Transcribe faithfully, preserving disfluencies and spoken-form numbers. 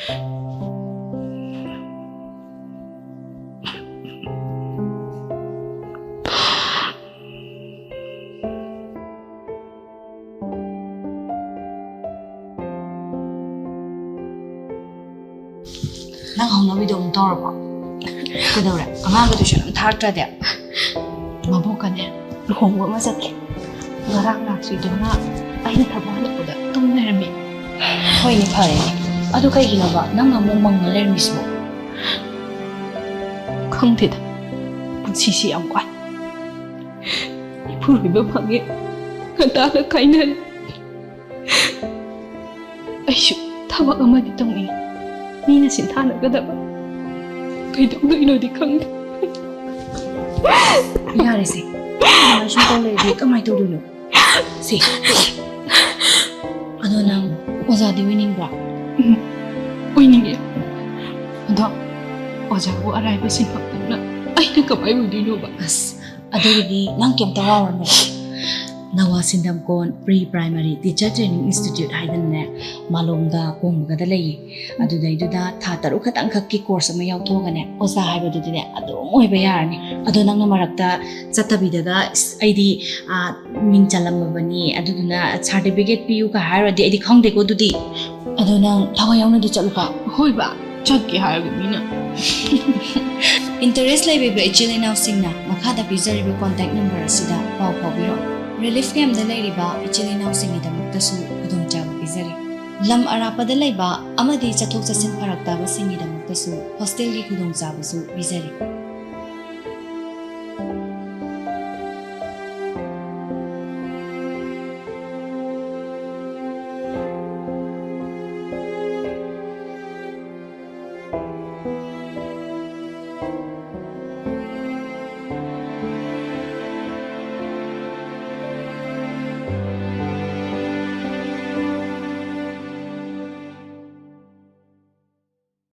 ꯅꯪ ꯍꯧꯅꯕꯤꯗꯣ ꯑꯃꯨꯛ ꯇꯧꯔꯕꯣ? ꯀꯩꯗꯧꯔꯦ? ꯑꯉꯥꯡꯒ ꯇꯨꯏꯁꯟ ꯑꯃ ꯊꯥꯔꯛꯇ꯭ꯔꯗꯤ? ꯃꯕꯣꯛꯀꯅꯦ ꯂꯨꯍꯣꯡꯕ ꯑꯃ ꯆꯠꯀꯦ꯫ ꯉꯔꯥꯡ ꯂꯥꯛꯇ꯭ꯔꯤꯗꯨꯅ ꯑꯩꯅ ꯊꯕꯛ ꯍꯜꯂꯛꯄꯗ ꯇꯨꯝ ꯂꯩꯔꯝꯃꯤ꯫ ꯍꯣꯏꯅꯦ, ꯐꯔꯦꯅꯦ꯫ ꯑꯗꯨ ꯀꯩꯒꯤꯅꯣꯕ ꯅꯪꯅ ꯑꯃꯨꯛ ꯃꯪꯉ ꯂꯩꯔꯝꯃꯤꯁꯤꯕꯣ? ꯈꯪꯗꯦꯗ, ꯄꯨꯟꯁꯤꯁꯤ ꯌꯥꯝ ꯋꯥꯏ꯫ ꯏꯄꯨꯔꯣꯏꯕ ꯐꯪꯉꯦ, ꯉꯟꯇꯥꯅ ꯀꯥꯏꯅꯔꯦ꯫ ꯑꯩꯁꯨ ꯊꯕꯛ ꯑꯃꯗꯤ ꯇꯧꯅꯤꯡꯉꯤ, ꯃꯤꯅ ꯁꯤꯟꯊꯥꯅꯒꯗꯕ꯫ ꯀꯩꯗꯧꯗꯣꯏꯅꯣꯗꯤ ꯈꯪꯗꯦ꯫ ꯌꯥꯔꯦꯁꯦ, ꯑꯗꯨꯃꯥꯏꯅ ꯁꯨꯝ ꯇꯧ ꯂꯩꯔꯗꯤ ꯀꯃꯥꯏꯅ ꯇꯧꯗꯣꯏꯅꯣ? ꯁꯤ, ꯑꯗꯣ ꯅꯪ ꯑꯣꯖꯥꯗꯤ ꯑꯣꯏꯅꯤꯡꯕ꯭ꯔꯥ? ꯎꯝ, ꯑꯣꯏꯅꯤꯡꯉꯦ꯫ ꯑꯗꯣ ꯑꯣꯖꯥꯕꯨ ꯑꯔꯥꯏꯕ ꯁꯤꯟꯐꯝꯗꯧꯅ ꯑꯩꯅ ꯀꯃꯥꯏ ꯑꯣꯏꯗꯣꯏꯅꯣꯕ? ꯑꯁ, ꯑꯗꯨꯒꯤꯗꯤ ꯅꯪ ꯀꯩꯝꯇ ꯋꯥꯔꯨꯔꯅꯨ꯫ ꯅꯋꯥ ꯁꯤꯟꯗꯝꯀꯣꯟ pre primary teacher training institute ꯍꯥꯏꯗꯅꯅꯦ, ꯃꯥꯂꯣꯝꯗ ꯀꯣꯡꯕꯒꯗ ꯂꯩꯌꯦ꯫ ꯑꯗꯨꯗꯩꯗꯨꯗ ꯊꯥ ꯇꯔꯨꯛ ꯈꯛꯇꯪꯈꯛꯀꯤ ꯀꯣꯔꯁ ꯑꯃ ꯌꯥꯎꯊꯣꯛꯑꯒꯅꯦ, ꯑꯣꯖꯥ ꯍꯥꯏꯕꯗꯨꯗꯤꯅꯦ ꯑꯗꯨꯝ ꯑꯣꯏꯕ ꯌꯥꯔꯅꯤ꯫ ꯑꯗꯣ ꯅꯪꯅ ꯃꯔꯛꯇ ꯆꯠꯇꯕꯤꯗꯒ, "ꯑꯁ, ꯑꯩꯗꯤ, ꯑꯥ, ꯃꯤꯡ ꯆꯜꯂꯝꯃꯕꯅꯤ, ꯑꯗꯨꯗꯨꯅ ꯁꯥꯔꯇꯤꯐꯤꯀꯦꯠ ꯄꯤꯌꯨꯒ" ꯍꯥꯏꯔꯨꯔꯗꯤ ꯑꯩꯗꯤ ꯈꯪꯗꯦꯀꯣ ꯑꯗꯨꯗꯤ꯫ ꯑꯗꯣ ꯅꯪ ꯊꯋꯥꯏ ꯌꯥꯎꯅꯗꯤ ꯆꯠꯂꯨꯀꯣ꯫ ꯍꯣꯏ ꯕꯥ, ꯆꯠꯀꯦ ꯍꯥꯏꯔꯒ ꯃꯤꯅ꯫ ꯏꯟꯇꯔꯦꯁ ꯂꯩꯕꯤꯕ ꯏꯆꯤꯜ ꯏꯅꯥꯎꯁꯤꯡꯅ ꯃꯈꯥꯗ ꯄꯤꯖꯔꯤꯕ ꯀꯣꯟꯇꯦꯛ ꯅꯝꯕꯔ ꯑꯁꯤꯗ ꯄꯥꯎ ꯐꯥꯎꯕꯤꯔꯛꯎ꯫ ꯔꯤꯂꯤꯐ ꯀꯦꯝꯞꯇ ꯂꯩꯔꯤꯕ ꯏꯆꯤꯜ ꯏꯅꯥꯎꯁꯤꯡꯒꯤꯗꯃꯛꯇꯁꯨ ꯈꯨꯗꯣꯡꯆꯥꯕ ꯄꯤꯖꯔꯤ꯫ ꯂꯝ ꯑꯔꯥꯞꯄꯗ ꯂꯩꯕ ꯑꯃꯗꯤ ꯆꯠꯊꯣꯛ ꯆꯠꯁꯤꯟ ꯐꯔꯛ ꯇꯥꯕꯁꯤꯡꯒꯤꯗꯃꯛꯇꯁꯨ ꯍꯣꯁꯇꯦꯜꯒꯤ ꯈꯨꯗꯣꯡꯆꯥꯕꯁꯨ ꯄꯤꯖꯔꯤ꯫